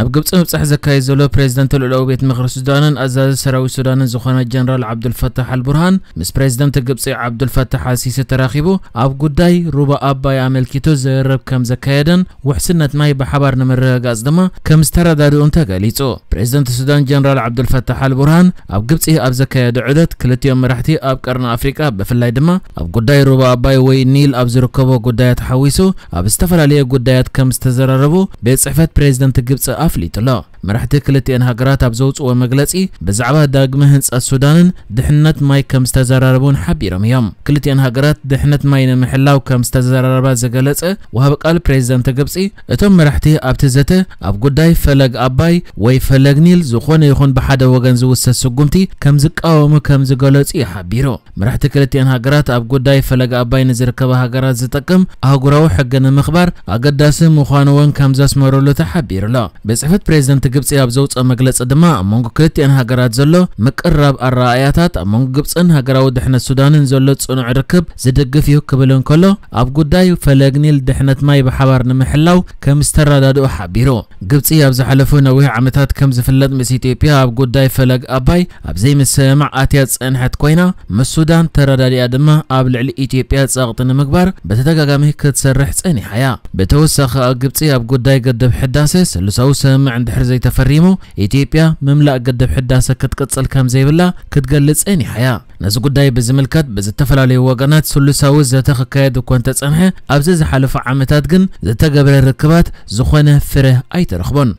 ኣብ ግብጺ ምብጻሕ ዘካየድ ዘሎ ፕሬዝደንት ልኡላዊ ቤት ምኽሪ ሱዳንን ኣዛዚ ሰራዊት ሱዳንን ዝኾነ ጀነራል ዓብዱልፈታሕ ኣልቡርሃን፣ ምስ ፕሬዝደንት ግብጺ ዓብዱልፈታሕ ኣልሲሲ ተራኺቡ፣ ኣብ ጉዳይ ሩባ ኣባይ ኣመልኪቱ ዝርርብ ከም ዘካየደን ውሕስነት ማይ ብሓባር ንምርግጋጽ ድማ ከም ዝተረዳድኡን ተገሊጹ። ፕሬዝደንት ሱዳን ጀነራል ዓብዱልፈታሕ ኣልቡርሃን ኣብ ግብጺ ኣብ ዘካየዶ ዑደት፣ ክልቲኦም መራሕቲ ኣብ ቀርኒ ኣፍሪቃ፣ ብፍላይ ድማ ኣብ ጉዳይ ሩባ ኣባይ ወይ ኒል ኣብ ዝርከቦ ጉዳያት ሓዊሱ ኣብ ዝተፈላለየ ጉዳያት ከም ዝተዘራረቡ ቤት ጽሕፈት ፕሬዝደንት ግብጺ ኣፍሊጡ ኣሎ። መራሕቲ ክልቲኤን ሃገራት ኣብ ዘውጽዎ መግለጺ፣ ብዛዕባ ዳግመ ህንጸት ሱዳንን ድሕነት ማይ ከም ዝተዘራረቡን ሓቢሮም እዮም። ክልቲኤን ሃገራት ድሕነት ማይ ንምሕላው ከም ዝተዘራረባ ዝገለጸ ወሃቢ ቃል ፕሬዝደንት ግብጺ፣ እቶም መራሕቲ ኣብቲ ዘተ ኣብ ጉዳይ ፈለግ ኣባይ ወይ ፈለግ ኒል ዝኾነ ይኹን ብሓደ ወገን ዝውሰድ ስጉምቲ ከም ዝቃወሙ ከም ዝገለጹ እዩ ሓቢሩ። መራሕቲ ክልቲኤን ሃገራት ኣብ ጉዳይ ፈለግ ኣባይ ንዝርከባ ሃገራት ዝጠቅም ኣህጉራዊ ሕጊ ንምኽባር ኣገዳሲ ምዃኑ እውን ከም ዘስመሩሉ ተሓቢሩ ኣሎ። ቤት ጽሕፈት ፕሬዝደንት ግብጺ ኣብ ዘውጽኦ መግለጺ ድማ፣ ኣብ መንጎ ክልቲኤን ሃገራት ዘሎ ምቅርራብ ኣረኣእያታት ኣብ መንጎ ግብጽን ሃገራዊ ድሕነት ሱዳንን ዘሎ ጽኑዕ ርክብ ዝድግፍ እዩ ክብል እንከሎ፣ ኣብ ጉዳይ ፈለግ ኒል ድሕነት ማይ ብሓባር ንምሕላው ከም ዝተረዳድኡ ሓቢሩ። ግብጺ ኣብ ዝሓለፉ ነዊሕ ዓመታት ከም ዝፍለጥ ምስ ኢትዮጵያ ኣብ ጉዳይ ፈለግ ኣባይ ኣብ ዘይምስምማዕ ኣትያ ዝጸንሐት ኮይና፣ ምስ ሱዳን ተረዳዲኣ ድማ ኣብ ልዕሊ ኢትዮጵያ ጸቕጢ ንምግባር ብተደጋጋሚ ክትሰርሕ ጸኒሓ እያ። ብተወሳኺ፣ ግብጺ ኣብ ጉዳይ ግድብ ሕዳሰ ስሉሳዊ ስምምዕ እንድሕር ዘይተፈሪሙ፣ ኢትዮጵያ ምምላእ ግድብ ሕዳሰ ክትቅጽል ከም ዘይብላ ክትገልጽ ጸኒሓ እያ። ነዚ ጉዳይ ብዝምልከት ብዝተፈላለዩ ወገናት ስሉሳዊ ዘተ ክካየድ እኳ እንተጸንሐ፣ ኣብዚ ዝሓለፉ ዓመታት ግን ዝተገብረ ርክባት ዝኾነ ፍረ ኣይተረኽቦን።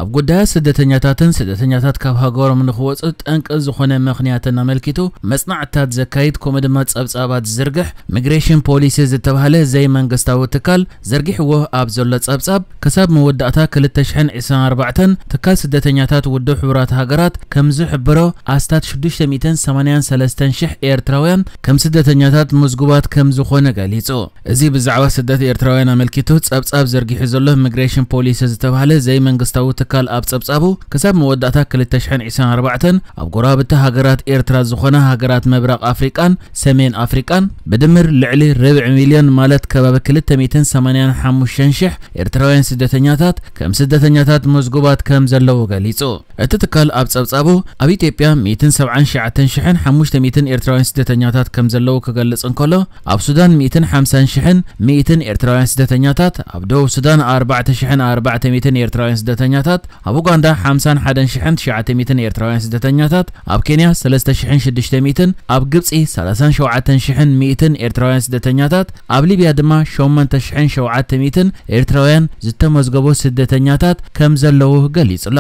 ኣብ ጉዳያት ስደተኛታትን ስደተኛታት ካብ ሃገሮም ንኽወጹ ጠንቂ ዝኾነ ምኽንያትን ኣመልኪቱ መጽናዕትታት ዘካይድ፣ ከምኡ ድማ ጸብጻባት ዝዝርግሕ ሚግሬሽን ፖሊሲ ዝተባህለ ዘይመንግስታዊ ትካል ዘርጊሕዎ ኣብ ዘሎ ጸብጻብ፣ ክሳብ መወዳእታ ክልተ ሽሕን ዕስራን ኣርባዕተን ትካል ስደተኛታት ውድብ ሕቡራት ሃገራት ከም ዝሕብሮ፣ ኣስታት ሽዱሽተ ሚእትን ሰማንያን ሰለስተን ሽሕ ኤርትራውያን ከም ስደተኛታት ምዝጉባት ከም ዝኾነ ገሊጹ። እዚ ብዛዕባ ስደት ኤርትራውያን ኣመልኪቱ ጸብጻብ ዘርጊሑ ዘሎ ሚግሬሽን ፖሊሲ ዝተባህለ ዘይመንግስታዊ ትካል ኣብ ጸብጻቡ፣ ክሳብ መወዳእታ ክልተ ሽሕን ዕስራን ኣርባዕተን ኣብ ጎረባብቲ ሃገራት ኤርትራ ዝኾና ሃገራት ምብራቕ ኣፍሪቃን ሰሜን ኣፍሪቃን ብድምር ልዕሊ ርብዒ ሚልዮን፣ ማለት ከባቢ ክልተ ሚእትን ሰማንያን ሓሙሽተን ሽሕ ኤርትራውያን ስደተኛታት ከም ስደተኛታት ምዝጉባት ከም ዘለዉ ገሊጹ። እቲ ትካል ኣብ ጸብጻቡ፣ ኣብ ኢትዮጵያ ሚእትን ሰብዓን ትሽዓተን ሽሕን ሓሙሽተ ሚእትን ኤርትራውያን ስደተኛታት ከም ዘለዉ ክገልጽ እንከሎ፣ ኣብ ሱዳን ሚእትን ሓምሳን ሽሕን ሚእትን ኤርትራውያን ስደተኛታት፣ ኣብ ደቡብ ሱዳን ኣርባዕተ ሽሕን ኣርባዕተ ሚእትን ኤርትራውያን ስደተኛታት፣ ኣብ ኡጋንዳ ሓምሳን ሓደን ሽሕን ትሽዓተ ሚእትን ኤርትራውያን ስደተኛታት፣ ኣብ ኬንያ ሰለስተ ሽሕን ሽዱሽተ ሚእትን፣ ኣብ ግብጺ ሰላሳን ሸውዓተን ሽሕን ሚእትን ኤርትራውያን ስደተኛታት፣ ኣብ ሊብያ ድማ ሸሞንተ ሽሕን ሸውዓተ ሚእትን ኤርትራውያን ዝተመዝገቡ ስደተኛታት ከም ዘለዉ ገሊጹ ኣሎ።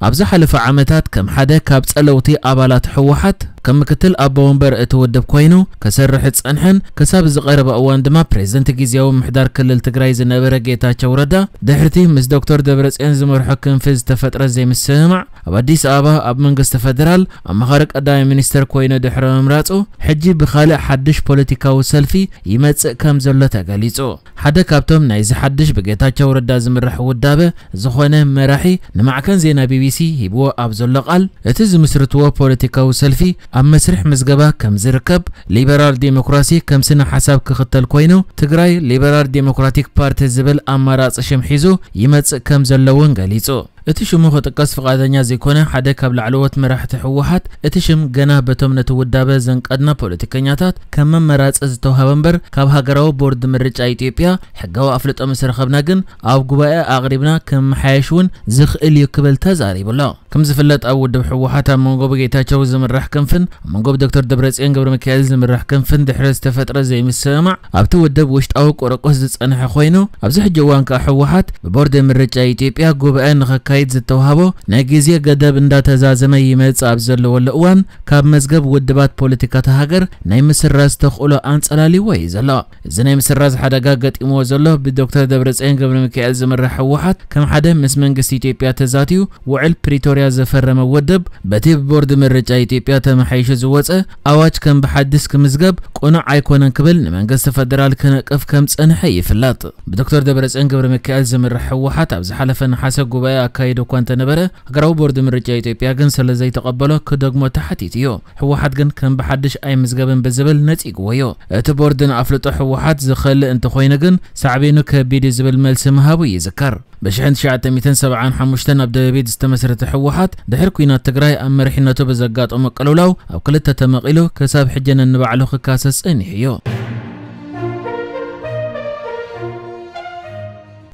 ኣብ ዝሓለፈ ዓመታት ከም ሓደ ካብ ጸለውቲ ኣባላት ህወሓት ከም ምክትል ኣቦ ወንበር እቲ ውድብ ኮይኑ ክሰርሕ ዝጸንሐን ክሳብ ዝቐረበ እዋን ድማ ፕሬዝደንት ግዝያዊ ምሕዳር ክልል ትግራይ ዝነበረ ጌታቸው ረዳ፣ ድሕርቲ ምስ ዶክተር ደብረጽዮን ዝመርሖ ክንፊ ዝተፈጥረ ዘይምስምማዕ፣ ኣብ ኣዲስ ኣበባ ኣብ መንግስቲ ፈደራል ኣማኻሪ ቀዳማይ ሚኒስትር ኮይኑ ድሕሪ ምምራጹ፣ ሕጂ ብኻልእ ሓድሽ ፖለቲካዊ ሰልፊ ይመጽእ ከም ዘሎ ተገሊጹ። ሓደ ካብቶም ናይዚ ሓድሽ ብጌታቸው ረዳ ዝምራሕ ውዳበ ዝኾነ መራሒ ንማዕከን ዜና ቢቢሲ ሂብዎ ኣብ ዘሎ ቃል፣ እቲ ዝምስርትዎ ፖለቲካዊ ሰልፊ ኣብ መስርሕ ምዝገባ ከም ዝርከብ፣ ሊበራል ዴሞክራሲ ከም ስነ ሓሳብ ክኽተል ኮይኑ፣ ትግራይ ሊበራል ዴሞክራቲክ ፓርቲ ዝብል ኣማራጺ ሽም ሒዙ ይመጽእ ከም ዘሎ እውን ገሊጹ። እቲ ሽሙ ክጥቀስ ፍቓደኛ ዘይኮነ ሓደ ካብ ላዕለዎት መራሕቲ ህወሓት፣ እቲ ሽም ገና በቶም ነቲ ውዳበ ዘንቀድና ፖለቲከኛታት ከም መመራጺ ዝተውሃበ እምበር፣ ካብ ሃገራዊ ቦርድ ምርጫ ኢትዮጵያ ሕጋዊ ኣፍልጦ ምስ ረኸብና ግን ኣብ ጉባኤ ኣቕሪብና ክመሓየሽ እውን ዝኽእል እዩ ክብል ተዛሪቡ ኣሎ። ከም ዝፍለጥ፣ ኣብ ውድብ ህወሓት ኣብ መንጎ ብጌታቸው ዝምራሕ ክንፍን ኣብ መንጎ ብዶክተር ደብረጽዮን ገብረ ሚካኤል ዝምራሕ ክንፍን ድሕሪ ዝተፈጥረ ዘይምስምማዕ፣ ኣብቲ ውድብ ውሽጣዊ ቁርቁስ ዝጸንሐ ኮይኑ፣ ኣብዚ ሕጂ እዋን ከኣ ህወሓት ብቦርድ ምርጫ ኢትዮጵያ ጉባኤ ንኸካይድ ዝተውሃቦ ናይ ግዜ ገደብ እንዳተዛዘመ ይመጽእ ኣብ ዘለወሉ እዋን፣ ካብ መዝገብ ውድባት ፖለቲካ እታ ሃገር ናይ ምስራዝ ተኽእሎ ኣንጸላልይዎ እዩ ዘሎ። እዚ ናይ ምስራዝ ሓደጋ ገጢምዎ ዘሎ ብዶክተር ደብረጽዮን ገብረ ሚካኤል ዝምራሕ ህወሓት፣ ከም ሓደ ምስ መንግስቲ ኢትዮጵያ ተዛትዩ ውዕል ፕሪቶርያ ዘፈረመ ውድብ፣ በቲ ብቦርድ ምርጫ ኢትዮጵያ ተመሓይሹ ዝወጸ ኣዋጅ ከም ብሓድስ ክምዝገብ ቅኑዕ ኣይኮነን ክብል ንመንግስቲ ፈደራል ክነቅፍ ከም ጸንሐ ይፍለጥ። ብዶክተር ደብረጽዮን ገብረ ሚካኤል ዝምራሕ ህወሓት ኣብ ዝሓለፈ ነሓሰ ጉባኤ ካይዶ እኳ እንተነበረ፣ ሃገራዊ ቦርድ ምርጫ ኢትዮጵያ ግን ስለ ዘይተቐበሎ ክደግሞ ተሓቲቱ እዩ። ህወሓት ግን ከም ብሓድሽ ኣይምዝገብን ብዝብል ነጺግዎ እዩ። እቲ ቦርድ ንኣፍልጦ ህወሓት ዝኸልእ እንተኾይኑ ግን ሳዕቤኑ ከቢድ እዩ ዝብል መልሲ ምሃቡ ይዝከር። ብ ሽሕን ትሽዓተ ሚእትን ሰብዓን ሓሙሽተን ኣብ ደደቢት ዝተመስረተ ህወሓት ድሕሪ ኲናት ትግራይ ኣብ መሪሕነቱ ብዘጋጠሞ ቅልውላው ኣብ ክልተ ተመቒሉ ክሳብ ሕጂ ነንባዕሉ ክካሰስ ጸኒሑ እዩ።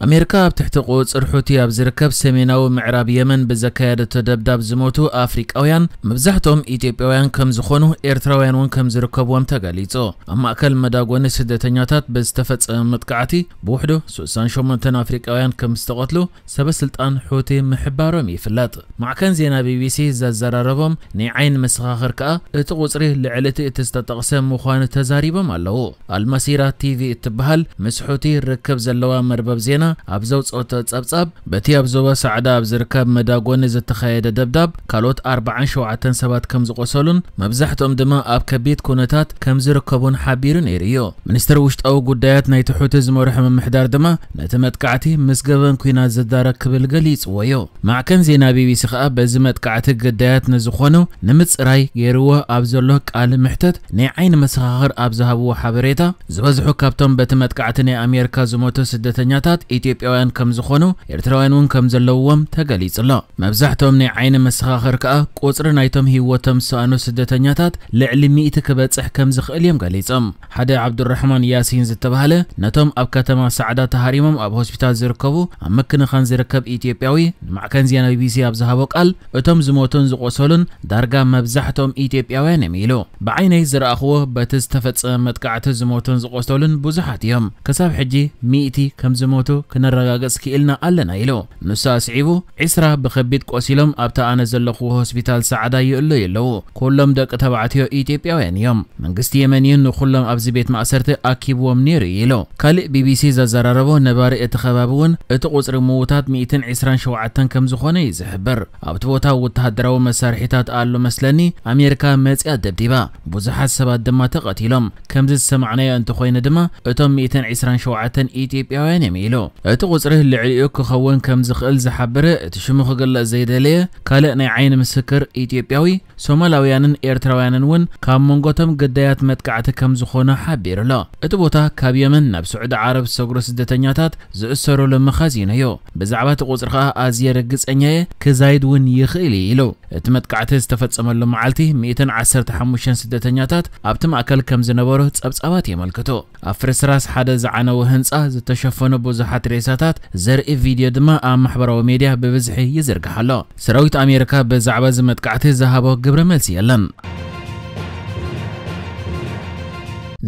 ኣሜሪካ ኣብ ትሕቲ ቁጽር ሑቲ ኣብ ዝርከብ ሰሜናዊ ምዕራብ የመን ብዘካየደቶ ደብዳብ ዝሞቱ ኣፍሪቃውያን መብዛሕትኦም ኢትዮጵያውያን ከም ዝኾኑ ኤርትራውያን እውን ከም ዝርከብዎም ተገሊጹ። ኣብ ማእከል መዳጎኒ ስደተኛታት ብዝተፈጸመ መጥቃዕቲ ብውሕዱ ስሳን ሸሞንተን ኣፍሪቃውያን ከም ዝተቐትሉ ሰበ ስልጣን ሑቲ ምሕባሮም ይፍለጥ። ማዕከን ዜና ቢቢሲ ዘዘራረቦም ናይ ዓይኒ መሰኻኽር ከኣ እቲ ቁጽሪ ልዕሊ እቲ ዝተጠቕሰ ምዃኑ ተዛሪቦም ኣለዉ። ኣልማሲራ ቲቪ እትበሃል ምስ ሑቲ ርክብ ዘለዋ መርበብ ዜና ኣብ ዘውጽኦቶ ጸብጻብ፣ በቲ ኣብ ዞባ ሳዕዳ ኣብ ዝርከብ መዳጎኒ ዝተኻየደ ደብዳብ ካልኦት ኣርባዓን ሸውዓተን ሰባት ከም ዝቖሰሉን መብዛሕትኦም ድማ ኣብ ከቢድ ኩነታት ከም ዝርከቡን ሓቢሩ ነይሩ እዩ። ሚኒስትር ውሽጣዊ ጉዳያት ናይቲ ሑቲ ዝመርሖ ምምሕዳር ድማ ነቲ መጥቃዕቲ ምስ ገበን ኲናት ዝዳረግ ክብል ገሊጽዎ እዩ። ማዕከን ዜና ቢቢሲ ከኣ በዚ መጥቃዕቲ ግዳያት ንዝኾኑ ንምጽራይ ገይርዎ ኣብ ዘሎ ቃል ምሕተት ናይ ዓይኒ መሰኻኽር ኣብ ዝሃብዎ ሓበሬታ፣ ዝበዝሑ ካብቶም በቲ መጥቃዕቲ ናይ ኣሜሪካ ዝሞቱ ስደተኛታት ኢትዮጵያውያን ከም ዝኾኑ፣ ኤርትራውያን እውን ከም ዘለውዎም ተገሊጹ ኣሎ። መብዛሕትኦም ናይ ዓይኒ መሰኻኽር ከኣ ቁጽሪ ናይቶም ህይወቶም ዝሰኣኑ ስደተኛታት ልዕሊ ሚእቲ ክበጽሕ ከም ዝኽእል እዮም ገሊጾም። ሓደ ዓብዱራሕማን ያሲን ዝተባህለ ነቶም ኣብ ከተማ ሳዕዳ ተሃሪሞም ኣብ ሆስፒታል ዝርከቡ ኣብ ምክንኻን ዝርከብ ኢትዮጵያዊ ንማዕከን ዜና ቢቢሲ ኣብ ዝሃቦ ቃል፣ እቶም ዝሞቱን ዝቖሰሉን ዳርጋ መብዛሕትኦም ኢትዮጵያውያን እዮም ኢሉ። ብዓይነይ ዝረኣኽዎ በቲ ዝተፈጸመ መጥቃዕቲ ዝሞቱን ዝቖሰሉን ብዙሓት እዮም። ክሳብ ሕጂ ሚእቲ ከም ዝሞቱ ክነረጋግጽ ክኢልና ኣለና ኢሉ። ንሱ ኣስዒቡ፣ ዒስራ ብኸቢድ ቆሲሎም ኣብቲ ኣነ ዘለኹዎ ሆስፒታል ሳዕዳ ይእለዩ ኣለዉ። ኩሎም ደቂ ተባዕትዮ ኢትዮጵያውያን እዮም። መንግስቲ የመን እዩ ንኹሎም ኣብዚ ቤት ማእሰርቲ ኣኪብዎም ነይሩ ኢሉ። ካልእ ቢቢሲ ዘዘራረቦ ነባሪ እቲ ከባቢ እውን እቲ ቁጽሪ ምዉታት ሚእትን ዕስራን ሸውዓተን ከም ዝኾነ እዩ ዝሕብር። ኣብቲ ቦታ ወተሃደራዊ መሳርሒታት ኣሎ መስለኒ፣ ኣሜሪካ መጺኣ ደብዲባ። ብዙሓት ሰባት ድማ ተቐቲሎም። ከምዚ ዝሰማዕናዮ እንተኾይኑ ድማ እቶም ሚእትን ዕስራን ሸውዓተን ኢትዮጵያውያን እዮም ኢሉ። እቲ ቁጽሪ ልዕሊኡ ክኸውን ከም ዝኽእል ዝሓበረ እቲ ሽሙ ክግለጽ ዘይደለየ ካልእ ናይ ዓይኒ ምስክር ኢትዮጵያዊ፣ ሶማላውያንን ኤርትራውያንን እውን ካብ መንጎቶም ግዳያት መጥቃዕቲ ከም ዝኾኑ ሓቢሩ ኣሎ። እቲ ቦታ ካብ የመን ናብ ስዑዲ ዓረብ ዝሰግሩ ስደተኛታት ዝእሰሩሉ መኻዚኖ እዩ። ብዛዕባ እቲ ቁጽሪ ከኣ ኣዝየ ርግጸኛ እየ፣ ክዛይድ እውን ይኽእል እዩ ኢሉ። እቲ መጥቃዕቲ ዝተፈጸመሉ መዓልቲ ሚእትን ዓሰርተ ሓሙሽተን ስደተኛታት ኣብቲ ማእከል ከም ዝነበሩ ጸብጻባት የመልክቱ። ኣብ ፍርስራስ ሓደ ዝዓነወ ህንጻ ዝተሸፈኑ ብዙሓት ሬሳታት ዘርኢ ቪድዮ ድማ ኣብ ማሕበራዊ ሜድያ ብብዝሒ ይዝርጋሕ ኣሎ። ሰራዊት ኣሜሪካ ብዛዕባ እዚ መጥቃዕቲ ዝሃቦ ግብረ መልሲ የለን።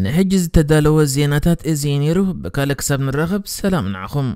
ንሕጂ ዝተዳለወ ዜናታት እዚ እዩ ነይሩ። ብካልእ ክሳብ ንራኸብ ሰላም ንዓኹም።